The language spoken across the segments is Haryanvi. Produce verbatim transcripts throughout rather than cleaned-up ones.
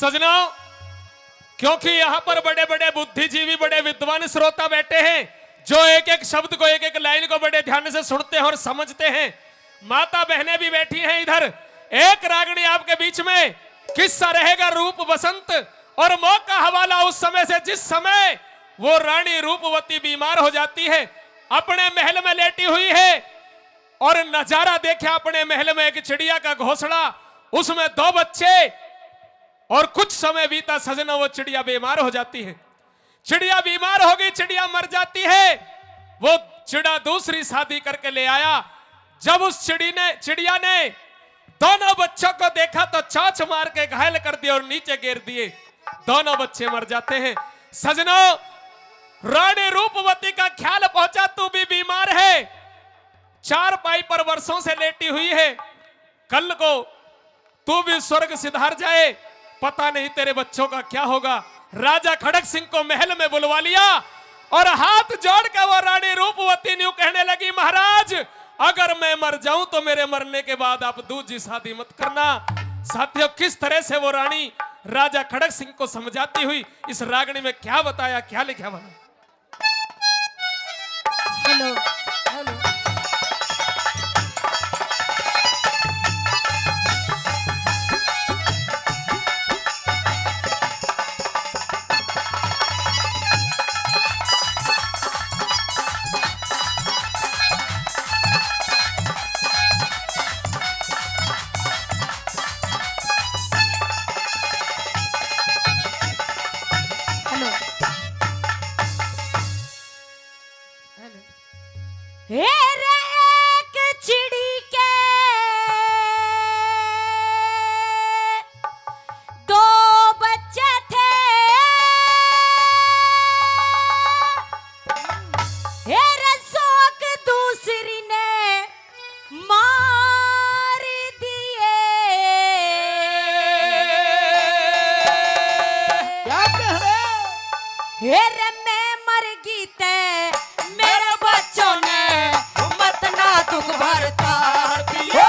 सजनों, क्योंकि यहाँ पर बड़े-बड़े बुद्धिजीवी, बड़े विद्वान श्रोता बैठे हैं, जो एक-एक शब्द को, एक-एक लाइन को बड़े ध्यान से सुनते हैं और समझते हैं। माता बहनें भी बैठी हैं इधर। एक रागनी आपके बीच में, किस्सा रहेगा रूप बसंत, और मौका हवाला उस समय से जिस समय वो रानी रूपवती बीमार हो जाती है, अपने महल में लेटी हुई है, और नजारा देखा अपने महल में एक चिड़िया का घोंसला, उसमें दो बच्चे, और कुछ समय बीता सजनों, वो चिड़िया बीमार हो जाती है। चिड़िया बीमार हो गई, चिड़िया मर जाती है। वो चिड़ा दूसरी शादी करके ले आया। जब उस चिड़ी ने, चिड़िया ने दोनों बच्चों को देखा तो चांच मार के घायल कर दिए और नीचे गिर दिए। दोनों बच्चे मर जाते हैं। सजनों, रानी रूपवती का ख्याल पहुंचा, तू भी बीमार है, चारपाई पर वर्षों से लेटी हुई है, कल को तू भी स्वर्ग सिधार जाए, पता नहीं तेरे बच्चों का क्या होगा। राजा खड़क सिंह को महल में बुलवा लिया और हाथ जोड़ के वो रानी रूपवती न्यू कहने लगी, महाराज, अगर मैं मर जाऊं तो मेरे मरने के बाद आप दूसरी शादी मत करना। साथियों, किस तरह से वो रानी राजा खड़क सिंह को समझाती हुई इस रागनी में क्या बताया, क्या लिखा हुआ है? Hello, hello. हेलो। हेलो। हे रे, एक चिड़ी के दो बच्चे थे। हे रे, शौक दूसरी ने मार दिए। क्या कह रहे हो? हे रे, मैं मर गई ते मेरे बच्चों ने मत ना दुख भरता दिए।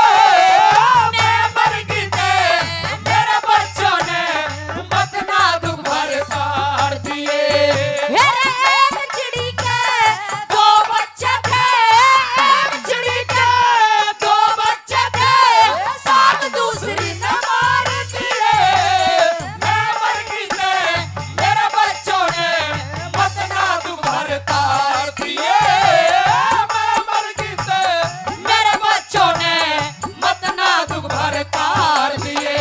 मैं मर गई ते मेरे बच्चों ने मत ना दुख भरता दिए। हे रे, एक चिड़ी के दो बच्चे थे, एक चिड़ी के दो बच्चे थे, साथ दूसरी ने मार दिए। मैं मर गई ते मेरे बच्चों ने मत ना दुख भरता दिए। मैं मर गई ते मेरे बच्चों ने मत ना दुख भरता दिए।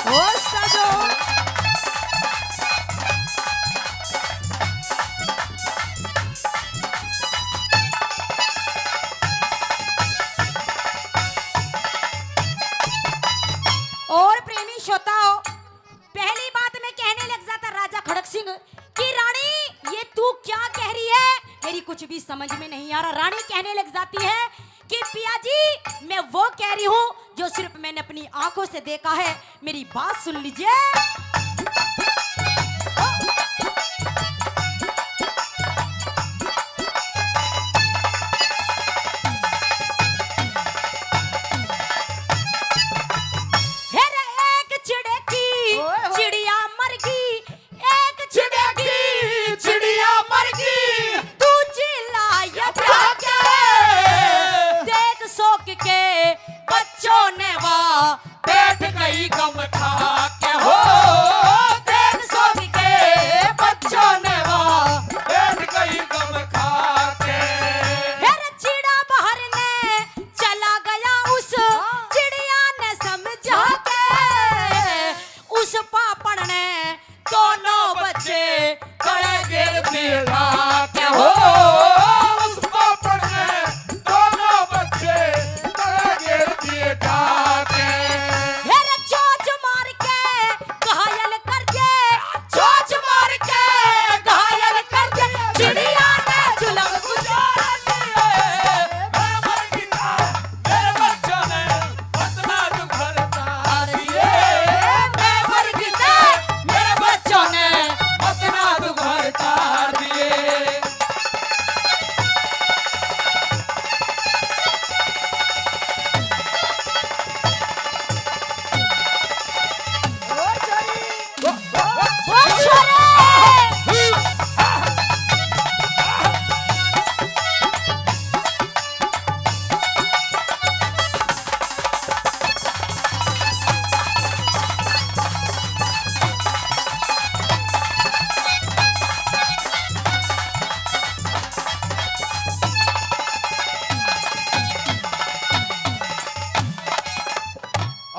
ओ सजो। और प्रेमी श्रोताओं, पहली बात मैं कहने लग जाता राजा खड़क सिंह कि रानी, ये तू क्या कह रही है, मेरी कुछ भी समझ में नहीं आ रहा। रानी कहने लग जाती है कि पिया जी, मैं वो कह रही हूँ जो सिर्फ मैंने अपनी आंखों से देखा है। मेरी बात सुन लीजिए। हे रे, एक चिड़े की ओए होए। चिड़िया मर गई, एक चिड़े की चिड़िया मर गई, दूजी लाया ब्याह के। देख शौक के बच्चों ने वहाँ बैठ गई गम खा के हो। देख शौक के बच्चों ने वहाँ बैठ गई गम खा के। फिर चिड़ा बाहर ने चला गया उस चिड़िया ने समझा के। उस पापड़ ने दोनों बच्चे तले गिर दिए ढाके हो। उस पापड़ ने दोनों बच्चे तले गिर दिए ढाके। फिर चोंच मार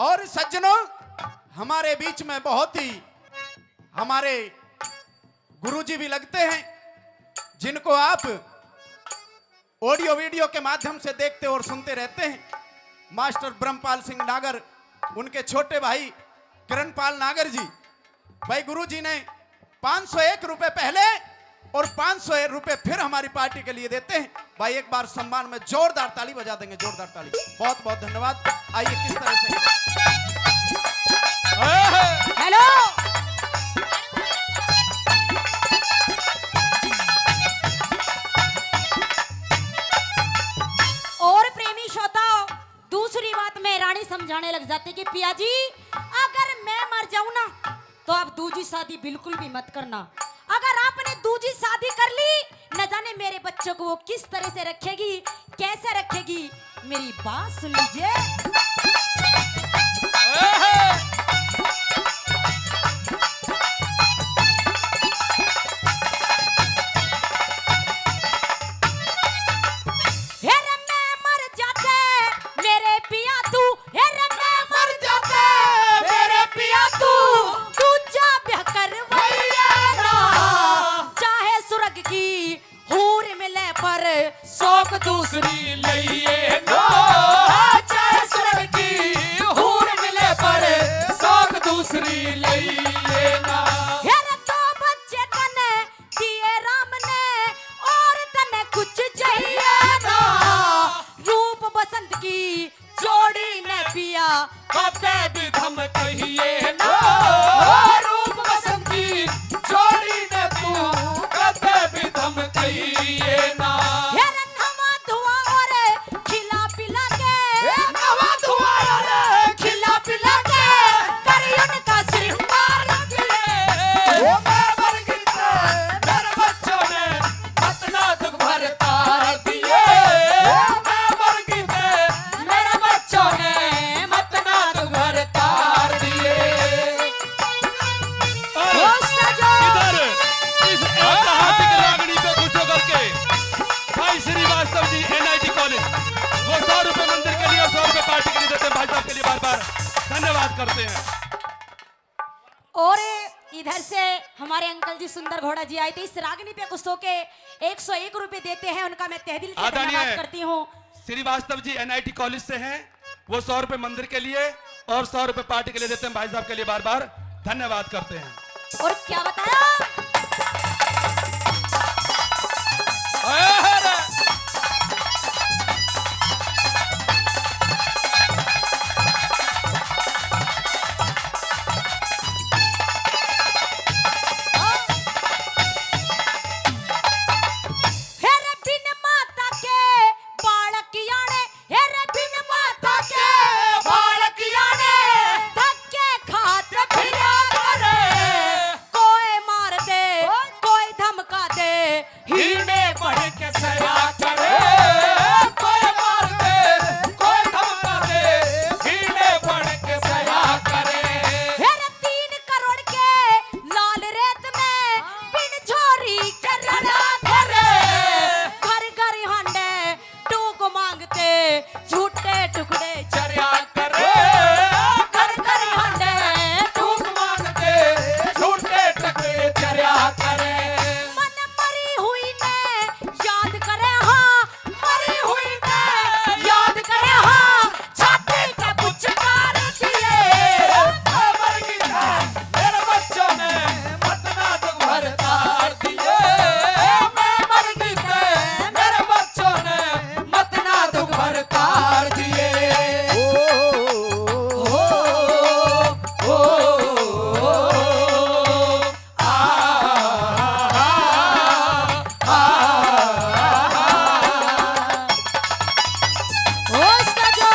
और सज्जनों, हमारे बीच में बहुत ही हमारे गुरुजी भी लगते हैं, जिनको आप ऑडियो वीडियो के माध्यम से देखते और सुनते रहते हैं। मास्टर ब्रह्मपाल सिंह नागर, उनके छोटे भाई किरणपाल नागर जी, भाई गुरुजी ने पाँच सौ एक रुपए पहले और पाँच सौ रुपए फिर हमारी पार्टी के लिए देते हैं। भाई, एक बार सम्मान में जोरदार ताली बजा देंगे, जोरदार ताली। बहुत बहुत धन्यवाद। आइए, किस तरह से हेलो। और प्रेमी श्रोताओं, दूसरी बात मैं रानी समझाने लग जाती कि पिया जी, अगर मैं मर जाऊं ना, तो आप दूजी शादी बिल्कुल भी मत करना। अगर आपने दूजी शादी कर ली, न जाने मेरे बच्चों को वो किस तरह से रखेगी, कैसे रखेगी। मेरी बात सुन लीजिए। हे रे, मैं मर जाते मेरे पिया तू, हे रे, मैं मर जाते मेरे पिया तू, दूजा ब्याह करवाइए ना, चाहे स्वर्ग की हूर मिले पर शौक दूसरी लइए ना, चाहे स्वर्ग की हूर मिले पर शौक दूसरी लइए ना। हे रे, दो बच्चे तने दिए राम ने, और तने कुछ चाहिए ना, रूप बसंत की जोड़ी ने पिया, कदे भी धम कहिए ना, रूप बसंत की जोड़ी ने तू कदे भी धम कहिए ना। हे रे, नवा धुआ और खिला पिला के, ए, नवा धुआ और खिला पिला के, करी उनका श्रृंगार किए। ओ मैं मर गई, मेरे बच्चों ने मत ना दुख भरता दिए। ओ मैं मर गई, मेरे बच्चों ने मत ना दुख भरता दिए। और ओ सजो। इधर इस ऐतिहासिक रागनी पे खुश होकर के भाई श्रीवास्तव जी, एनआईटी कॉलेज, वो सौ रुपए मंदिर के लिए और सौ रुपए पार्टी के लिए देते हैं भाई साहब के लिए। बार बार धन्यवाद करते हैं। और इधर से हमारे अंकल जी सुंदर घोड़ा जी आए थे, इस रागनी पे खुश होके एक सौ एक रुपए देते हैं, उनका मैं तहे दिल से आदरणीय धन्यवाद करती हूँ। श्रीवास्तव जी एनआईटी कॉलेज से हैं, वो सौ रुपए मंदिर के लिए और सौ रुपए पार्टी के लिए देते हैं। भाई साहब के लिए बार बार धन्यवाद करते हैं। और क्या बताया? अरे! हे रे बिन माता के बालक याने, हे रे बिन माता के बालक याने, धक्के खात फिरा करे। कोई मार दे, कोई धमका दे, हीने बन के सया करे। कोई मार दे, कोई धमका दे, हीने बन के सया करे। हे रे तीन करोड़ के लाल रेत में बिन छोरी के लड़ा करे। घर घर हांडे टूक मांगते झूठे टुकड़े चर्या करे। घर घर हांडे टूक मांगते झूठे टुकड़े चर्या करे। मन मरी हुई ने याद करे, हाँ, मरी हुई ने याद करे, हाँ, छाती का पुचकार दिए। ओ मर गई था, मेरे बच्चों ने मत ना दुख भर तार दिए। मैं मर गई थे, मेरे बच्चों ने मत ना दुख भर तार दिए। ओ, ओ, ओ, ओ, ओ, आ, आ, आ, आ, आ। ओ, इसका जो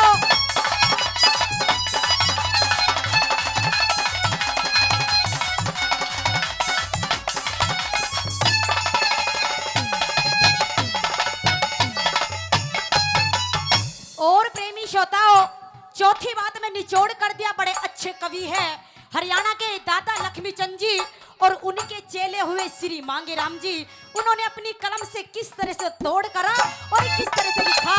और प्रेमी श्रोताओं, चौथी बात में निचोड़ कर दिया, बड़े अच्छे कवि हैं हरियाणा के दादा लक्ष्मी चंद जी और उनके चेले हुए श्री मांगेराम जी। उन्होंने अपनी कलम से किस तरह से तोड़ करा और किस तरह से लिखा।